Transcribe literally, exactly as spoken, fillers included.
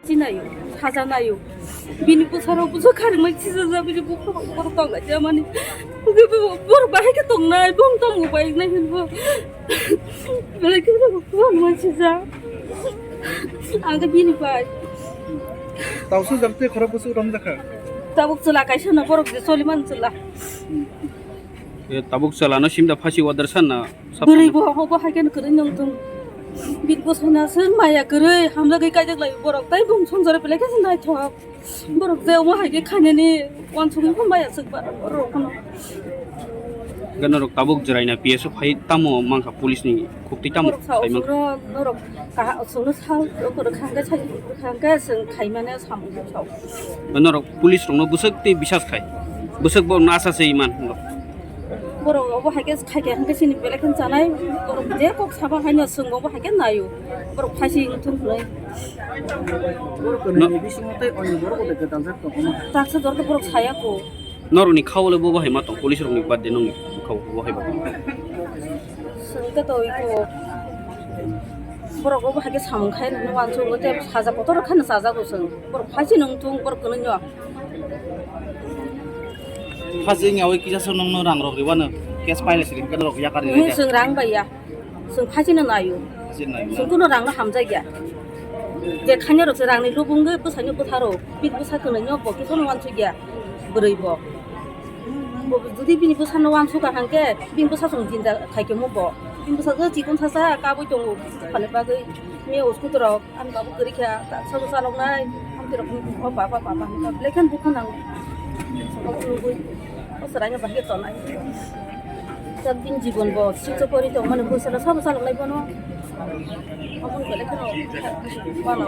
Sinayo, sajanayo. Bini bwsarok bwsa kharmai sijajak, bini bukhuk borok tonglai jamani. Borok bahai khe tongnai, bong tongo bai nai hinbo. Belai khe borok kharmai sijak. Ang khe bini bai. Tausu jam tei khorok bwswk romjakha. Tabuk chwla kaisa no borok je choliman chwla. E, tabuk chwla no simda phasi order sanna. Bwrwi bo obo hai khe kwrwi nung thung. Bini bwsai no aswk maya kwrwi hamjagwi kaijak lai borok tai bung songjare belai khe naithok. Borok je omo hai khe khainani uansukgwi phan bai aswk ba borok phano. Gana rok tabuk jwraina P S O phai tamo mankha police ni khukti tamo Borok sao sai mankha. Songno norok kaha songno sao rok khangkhe sai khangkhe song khaimane samung sao. Norok police rokno bwswk tei bisas khai. Bwswk bo nasa se iman. Borok obo hai khe khai khe hwnkhe chini belai khe chanai. Borok je kok saba hai no swngo obo hai khe naio. Borok phaisi wngthung hwnwi. Borok No- kwnwi bisingo tei onyo borok de gadal jak tongo. Taksa dor khe borok saya ko. Norokni khao le bo bahai ma tong, police rokni bad de nongni khao bo bahai ma tong. Sengke to iko borok obo hai khe samung khai nang wansuk tei saja kotor khana sajago song. Borok phaisi nung thung borok kwnwi no. Phasi wngya oi kisa so nongno rang rok ribano cash paile siling kan rok yakar Mui rinai. Song rang bai ya. Song phaisi no nayo. Sing nai. Song kuno rang no hamjak ya. Je khanya rok se rang ni lubung ge bwsai no bwtharo. Bini bwsa kwnwi no bo kisa no wansuk ya. Bwrwi bo. Bo jodi bini bwsa no wansuk ka hangke bini bwsa song jinda khai ke mo bo. Bini bwsa ge chikon sasa kabui tongo. Phane bagwi me uskut rok. Ang babu kwrwi kha, ta sobo chaloknai, ang tirok o papa, papa, hwnka, belai khan dukha nango. Obo nugwi, o chwraino bahai khe tonai. Sak din jibon bo, siksa pori tongmani, pwisa no sobo chaloknai bono. Obo belai kheno, bana.